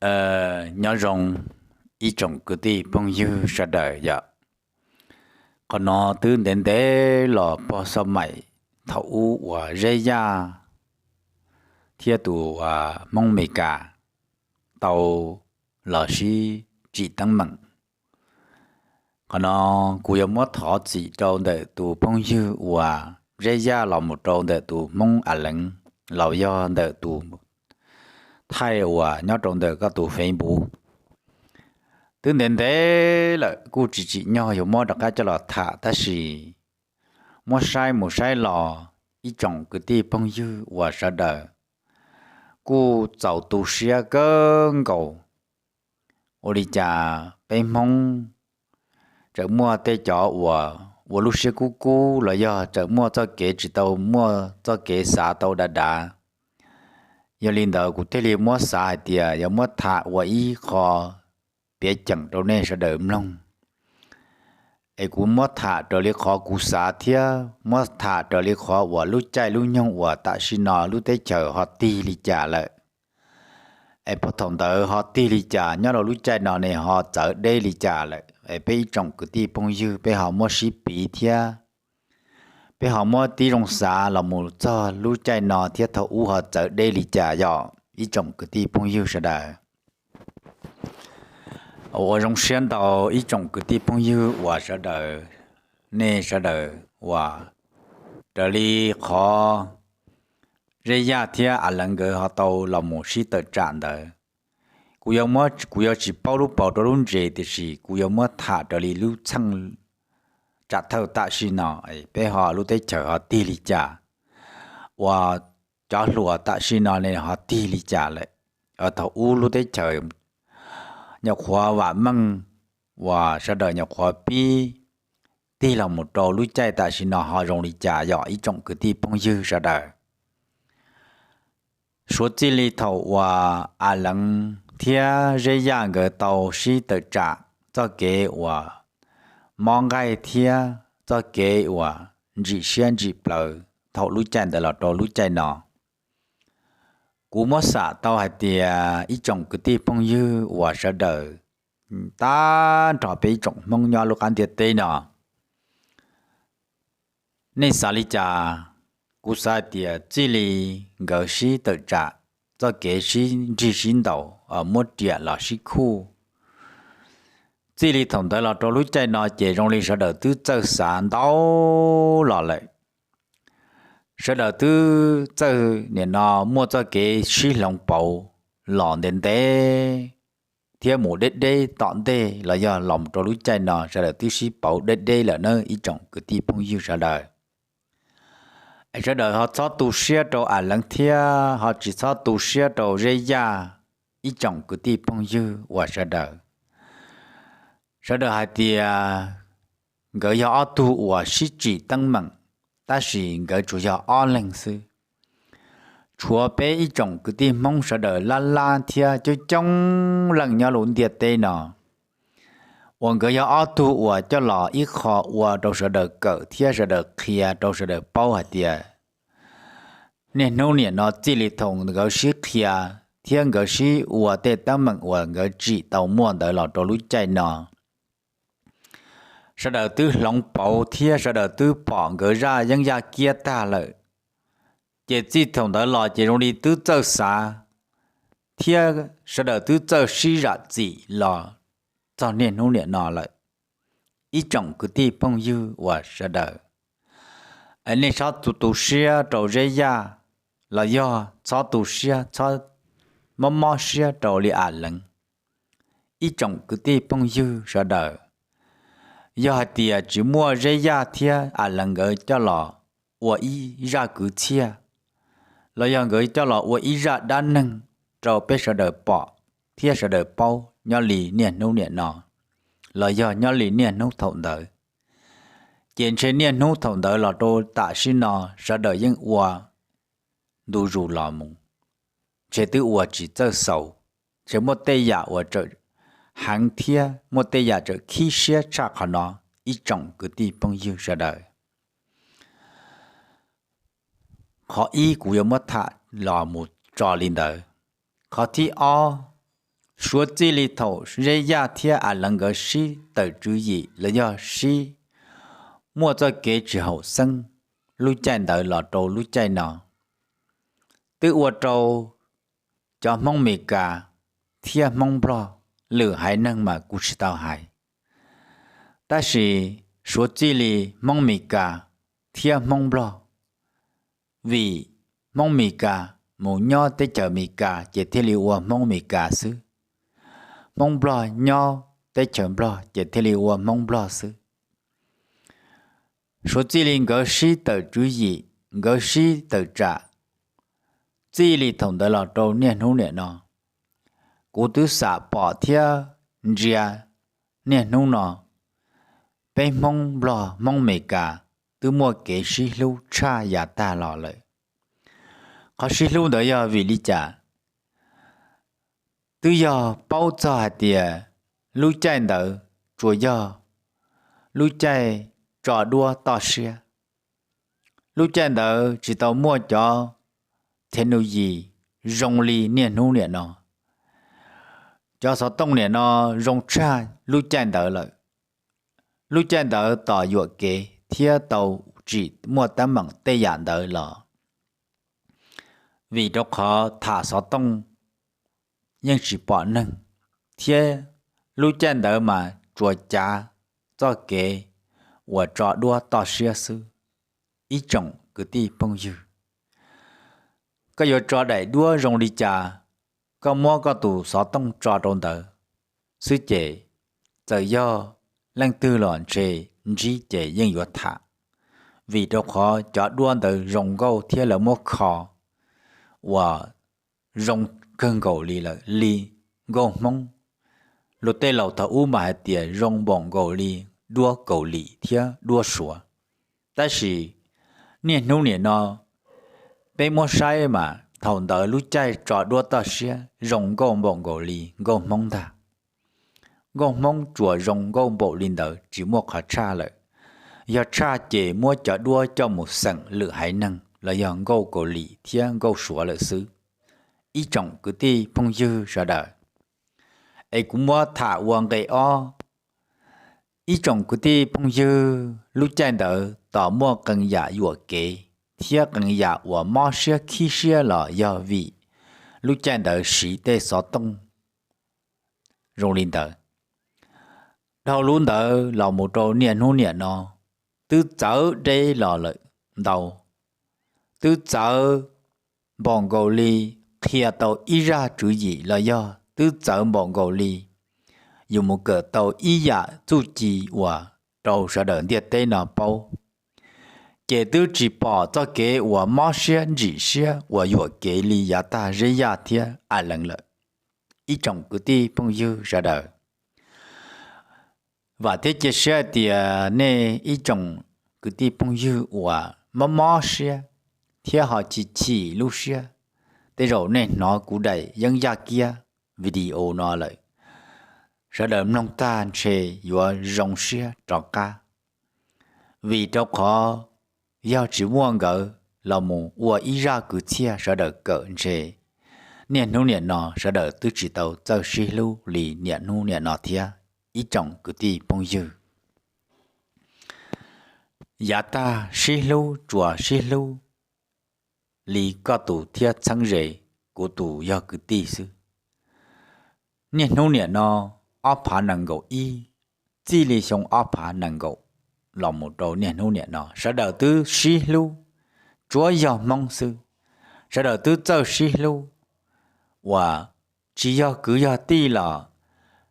Nyob zoo ib tsoom kwv tij phooj ywg sawv daws yom. Qhov no twb ntev ntev los pog xo maim thaum ub uas Zeb Yaj thiab tus Hmoob Amelikas tau los sib tsim teeb meem. Qhov no kuv yuav muab thov txim rau ntawm tus phooj ywg uas Zeb Yaj los mus rau ntawm tus Hmoob A Leev los yog ntawm tus thaij uas nyob rau ntawm koj tus Facebook. Twb ntev ntev lawm kuj tsis tsim nyog yuav muab rov qab coj los tham tab sis muab saib mus saib los ib tsoom kwv tij phooj ywg uas sawv daws kuj txaus tu siab kawg nkaus. Ua li cas peb Hmoob tseem muaj tej cov uas ua lub siab kub kub los yog tseem muaj txoj kev tsis tau muaj txoj kev xav tau dav dav. Yog li ntawd kuv thiaj li muab xav hais tias yuav muab tham ua ib qho piav ceem rau nej sawv daws mloog. Es kuv muab tham raws li qhov kuv xav thiab muab tham raws li qhov uas lub caij lub nyoog uas tam sim no lub teb chaws ho tig li cas lawm. Es puag thaum ntawd ho tig li cas, nyob rau lub caij no ne ho txawv deb li cas lawm, es peb ib tsoom kwv tij phooj ywg peb ho muab sib piv thiab peb ho muab tib zoo xav los mus txog lub caij no thiab thaum ub ho txawv deb li cas yom ib tsoom kwv tij phooj ywg sawv daws. Ua zoo siab ntau ib tsoom kwv tij phooj ywg uas sawv daws, nej sawv daws uas raws li qhov Zeb Yaj thiab A Leev nkawd ho tau los mus sib tawm tsam ntawd. Kuv yuav, kuv yuav tsis paub lub paus rau lub ntses tiam sis kuv yuav muab tham raws li lub txheej tsam thawj tam sim no peb ho lub teb chaws ho tig li cas, uas cov hluas tam sim no ne ho tig li cas lawm. Thaum ub lub teb chaws nyuam qhuav vam meej uas sawv daws nyuam qhuav pib tig los mus rau lub caij tam sim no ho zoo li cas yog ib tsoom kwv tij phooj ywg sawv daws. Suav txij li thaum uas A Leev thiab Zeb Yaj nkawd tau sib tawm tsam txoj kev uas mob nqaij thiab txoj kev uas ntsim siab ntsim plawv thaum lub caij ntawd los rau lub caij no, kuv muab xam tau hais tias ib tsoom kwv tij phooj ywg uas sawv daws, tag nrho peb ib tsoom Hmoob nyob lub qab ntiaj teb no, nej xav li cas? Kuv xav hais tias txij li nkawd sib tawm tsam txoj kev sib nrig sib ntaus muab riam los sib khuj, txij li thaum ntawd los rau lub caij no ces zoo li sawv daws twb txawj xav ntau los lawm. Sawv daws twb txawj nim no muaj txoj kev sib hloov pauv los ntev ntev thiab mus deb deb tom ntej los yog los rau lub caij no sawv daws twb sib pauv deb deb lawm na ib tsoom kwv tij phooj ywg sawv daws. Sawv daws ho txhob tu siab rau A Leev thiab ho tsis txhob tu siab rau Zeb Yaj ib tsoom kwv tij phooj ywg uas sawv daws. Sawv daws hais tias nkawd yog ob tug uas sib tsim teeb meem, tab sis nkawd tsuas yog ob leeg xwb. Tshuav peb ib tsoom kwv tij Hmoob sawv daws lab lab thiab coob coob leej nyob lub ntiaj teb no uas nkawd yog ob tug uas coj los ib qho ua rau sawv daws kawm thiab sawv daws qhia rau sawv daws paub hais tias niaj hnub nim no txij li thaum nkawd sib qhia thiab nkawd sib ua tej teeb meem uas nkawd tsim tau muaj ntawd los rau lub caij no, sawv daws twb hloov pauv thiab sawv daws twb pom nkawd zaj yeeb yaj kiab tag lawm. Ces txij thaum ntawd los ces zoo li twb txawj xav thiab sawv daws twb txawj sib zam txim los txog niaj hnub nim no lawm. Ib tsoom kwv tij phooj ywg uas sawv daws, nej txhob tu tu siab rau Zeb Yaj los yog txhob tu siab, txhob mob mob siab rau li A Leev. Ib tsoom kwv tij phooj ywg sawv daws, yog hais tias tsis muaj Zeb Yaj thiab A Leev nkawd coj los ua ib zaj kwv txhiaj los yog nkawd coj los ua ib zaj dab neeg rau peb sawv daws pom thiab sawv daws paub nyob li niaj hnub nim no los yog nyob li niaj hnub thaum ntawd, ces ntshe niaj hnub thaum ntawd los rau tam sim no sawv daws yeej ua ntu zus los mus, ntshe twb ua tsis txawj xaus, ntshe muaj tej yam uas tseem heev thiab muaj tej yam tseem khib siab tshaj qhov no ib tsoom kwv tij phooj ywg sawv daws. Qhov ib kuv yuav muab tham los mus tso li ntawd. Qhov thib ob, Suav txij li thaum Zeb Yaj thiab A Leev nkawd sib tawm tswv yim los yog sib muaj txoj kev tsis haum xeeb lub caij ntawd los rau lub caij no, twb ua rau cov Hmoob Mes Kas thiab Hmoob Nplog, lwm haiv neeg mas kuv tsis tau hais, tab sis Suav txij li Hmoob Mes Kas thiab Hmoob Nplog, vim Hmoob Mes Kas mus nyob teb chaws Mes Kas ces thiaj li ua Hmoob Mes Kas xwb, Hmoob Nplog nyob teb chaws Nplog ces thiaj li ua Hmoob Nplog xwb. Suav txij li nkawd sib tawm tswv yim, nkawd sib tawm tsam, txij li thaum ntawd los rau niaj hnub niam no, kuv twb xam pom thiab ntsia niaj hnub no, peb Hmoob Nplog Hmoob Mes Kas twb muaj kev sib hlub tshaj yav tag los lawm. Qhov sib hlub ntawd yog vim li cas? Twb yog paub txog hais tias lub caij ntawd tsuas yog lub caij tso duab toj siab. Lub caij ntawd tsis tau muaj cov technology zoo li niaj hnub niam no. Cov xov tooj niam no zoo tshaj lub caij ntawd lawm. Lub caij ntawd tos yuam kev thiab tau tsim muaj teeb meem tej yam ntawd los vim rau qhov tham xov tooj yeej tsis pom neeg, thiab lub caij ntawd mas tsuas cav txoj kev uas tso duab toj siab xwb. Ib tsoom kwv tij phooj ywg, koj yuav tso daim duab zoo li cas, koj muab koj tus xov tooj tso rau ntawd xwb ces txawm yog leej twg los ntshe ntsib ces yeej yuav tham, vim rau qhov cov duab ntawd zoo nkauj thiab lawv muab kho uas zoo kawg nkaus li lawm li nkauj Hmoob. Luag tej laus thaum ub mas hais tias zoo npaum nkaus li duab Kaus Lim thiab duab Suav. Tab sis niaj hnub niam no peb muab saib mas thaum ntawd lub caij tso duab toj siab zoo nkauj npaum nkaus li nkauj Hmoob ntag. Nkauj Hmoob tsuas zoo nkauj npaum li ntawd tsis muaj qhov tshaj lawm. Yog tshaj ces muab cov duab coj mus xeem lwm haiv neeg los yog nkauj Kaus Lim thiab nkauj Suav lawm xwb. Ib tsoom kwv tij phooj ywg sawv daws, es kuv muab tham ua nqe ob. Ib tsoom kwv tij phooj ywg, lub caij ntawd tos muaj qee yam yuam kev thiab qee yam uas mob siab khib siab los yog vim lub caij ntawd siv tej xov tooj zoo li ntawd. Dhau lub ntawd los mus rau niaj hnub niam no, twb txawv deb los lawm ntau, twb txawv npaum nkaus li qhia tau ib zaj tswv yim los yog twb txawv npaum nkaus li yus mus kawm tau ib yam txuj ci uas rau sawv daws ntiaj teb no paub, ces twb tsis pom txoj kev uas mob siab ntsim siab uas yuam kev li yav tag Zeb Yaj thiab A Leev lawm. Ib tsoom kwv tij phooj ywg sawv daws, vam thiab cia siab hais tias nej ib tsoom kwv tij phooj ywg uas mob mob siab thiab ho chim chim lub siab, tej zaum nej hnov kuv daim yeeb yaj kiab video no lawm, sawv daws mloog tag ntshe yuav zoo siab rov qab. Vim rau qhov yog tsis muaj nkawd los mus ua ib zaj kwv txhiaj sawv daws kawm ntshe niaj hnub niam no sawv daws twb tsis tau txawj sib hlub li niaj hnub niam no thiab. Ib tsoom kwv tij phooj ywg, yav tag sib hlub tsuas sib hlub li koj tus thiab txheeb ze kuv tus yog kwv tij xwb. Niaj hnub niam no ob phav nees nkaum ib, txij li xyoo ob phav nees nkaum los mus rau niaj hnub niam no sawv daws twb sib hlub, tsuav yog Hmoob xwb, sawv daws twb txawj sib hlub uas tsis yog kwv yog tij los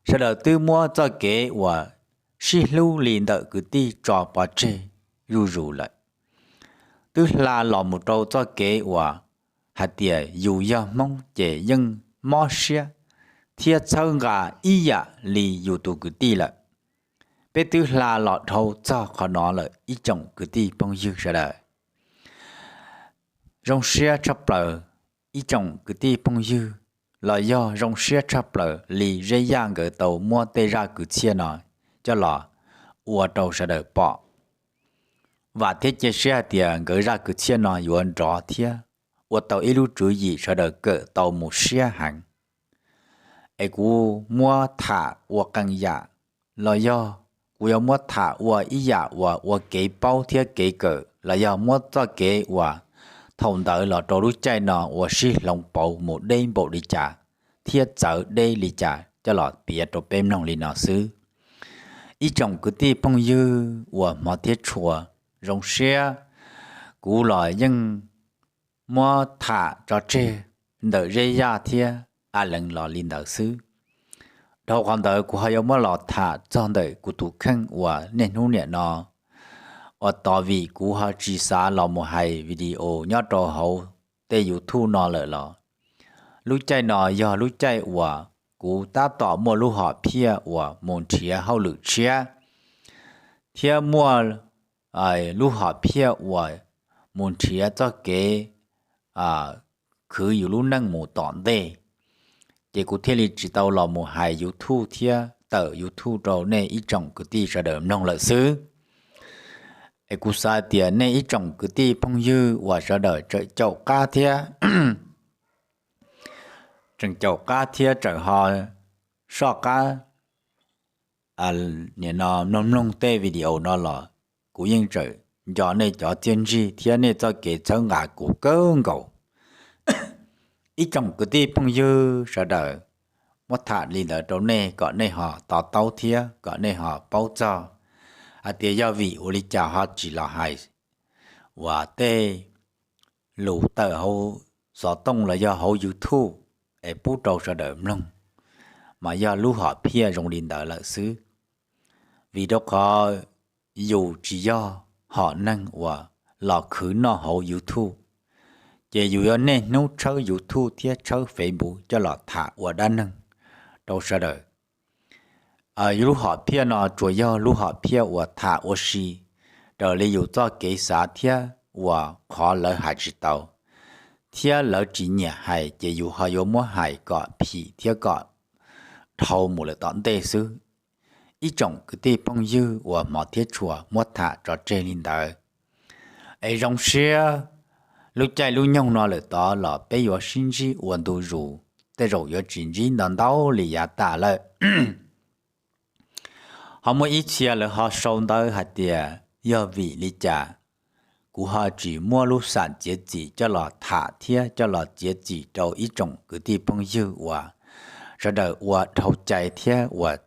sawv daws twb muab txoj kev uas sib hlub li ntawm kwv tij tso pov tseg zuj zus lawm. Twb hla los mus rau txoj kev uas hais tias yus yog Hmoob ces yeej mob siab thiab txhawb nqa ib yam li yus tus kwv tij lawm. Peb twb hla los dhau txog qhov no lawm ib tsoom kwv tij phooj ywg sawv daws. Zoo siab tshaj plaws ib tsoom kwv tij phooj ywg, los yog zoo siab tshaj plaws li Zeb Yaj nkawd tau muab tej zaj kwv txhiaj no coj los ua rau sawv daws pom. Vam thiab cia siab hais tias nkawd zaj kwv txhiaj no yuav nrov thiab ua tau ib lub tswv yim sawv daws kawm tau mus siab heev. es kuv muab tham ua qee yam, los yog kuv yuav muab tham ua ib yam uas ua kev paub thiab kev kawm, los yog muab txoj kev uas thaum ntawd los rau lub caij no uas sib hloov pauv mus deb npaum li cas thiab txawv deb li cas coj los piav rau peb mloog li no xwb. Ib tsoom kwv tij phooj ywg uas hmov thiab tshua, zoo siab kuv los yeej muab tham tso tseg ntawm Zeb Yaj thiab A Leev los li ntawd xwb. Dhau qhov ntawd kuv ho yuav muab los tham txog ntawm kuv tus kheej uas niaj hnub niam no uas tos vim kuv ho tsis xav los mus hais video nyob rau hauv tej YouTube no lawm los, lub caij no yog lub caij uas kuv tab tom muaj lub hom phiaj uas mus nrhiav hauj lwm tshiab thiab muaj lub hom phiaj uas mus nrhiav txoj kev khwv yus lub neej mus tom ntej. Ces kuv thiaj li tsis tau los mus hais YouTube thiab tawm YouTube rau nej ib tsoom kwv tij sawv daws mloog lawm xwb. Es kuv xav tias nej ib tsoom kwv tij phooj ywg uas sawv daws tseem caum qab thiab tseem caum qab thiab tseem ho soj qab nim no mloog mloog tej video no los, kuv yeej tseem nco nej cov txiaj ntsig thiab nej txoj kev txhawb nqa kuv kawg nkaus. Ib tsoom kwv tij phooj ywg sawv daws, muab tham li ntawd rau nej kom nej ho to taub thiab kom nej ho paub txog hais tias yog vim ua li cas ho tsis los hais uas tej lus tawm hauv xov tooj los yog hauv YouTube es pub rau sawv daws mloog, mas yog lub hom phiaj zoo li ntawd lawm xwb. Vim rau qhov yus tsis yog hom neeg uas los khwv noj hauv YouTube, ces yus yuav niaj hnub tshawb YouTube thiab tshawb Facebook coj los tham ua dab neeg rau sawv daws. Yus lub hom phiaj no tsuas yog lub hom phiaj uas tham ua si raws li yus txoj kev xav thiab uas qhov lawv hais tsis tau thiab lawv tsis nyiam hais ces yus ho yuav muab hais kom phim thiab kom dhau mus lawm tom ntej xwb. Ib tsoom kwv tij phooj ywg uas hmov thiab tshua, muab tham tso tseg li ntawd. Es zoo siab lub caij lub nyoog no lawm tod los peb yuav sib ntsib ua ntu zus, tej zaum yuav tsis ntsib ntau ntau li yav tas lawm. Ho muaj ib txhia lawv ho sau ntawv hais tias yog vim li cas kuv ho tsis muab lub xam txiav txim coj los tham thiab coj los txiav txim rau ib tsoom kwv tij phooj ywg uas sawv daws ua dhau cai thiab uas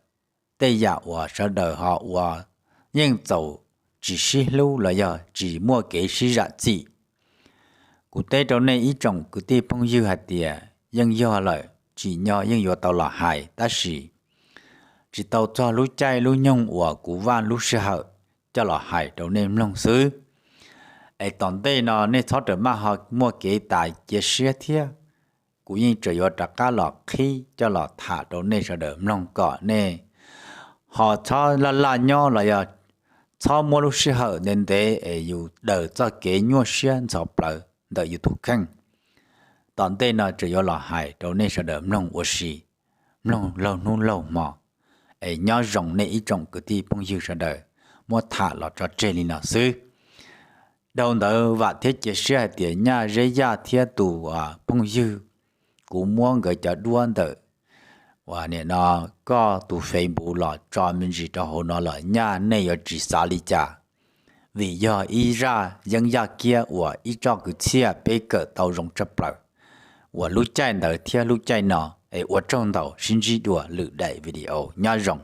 tej yam uas sawv daws ho ua yeej txaus tsis sib hlub los yog tsis muaj kev sib zam txim. Kuv teb rau nej ib tsoom kwv tij phooj ywg hais tias yeej yog lawm, tsim nyog yeej yuav tau los hais tab sis tsis tau txog lub caij lub nyoog uas kuv vaj lub sij hawm coj los hais rau nej mloog xwb. Es tom ntej no nej txhob rawm maj ho muaj kev tas cia siab thiab. Kuv yeej tseem yuav rov qab los qhib coj los tham rau nej sawv daws mloog kom nej ho txhob laj laj nyob los yog txhob muab lub sij hawm ntev ntev es yus daws txoj kev nyuaj siab ntxhov plawv ntawm yus tus kheej. Tom ntej no tseem yuav los hais rau nej sawv daws mloog ua si, mloog laug hnub laug hmo. Es nyob zoo nej ib tsoom kwv tij phooj ywg sawv daws, muab tham los tso tseg li no xwb. Dhau ntawd vam thiab cia siab hais tias Nyaj Zeb Yaj thiab tus phooj ywg, kuv muab nkawd cov duab ntawm uas nim no koj tus Facebook los tso me ntsis rau hauv no los Nyaj nej yuav tsis xav li cas, vim yog ib zaj yeeb yaj kiab uas ib txoj kwv txhiaj peb kawm tau zoo tshaj plaws uas lub caij ntawd thiab lub caij no. Es ua tsaug ntau, sib ntsib dua lwm daim video, nyob zoo.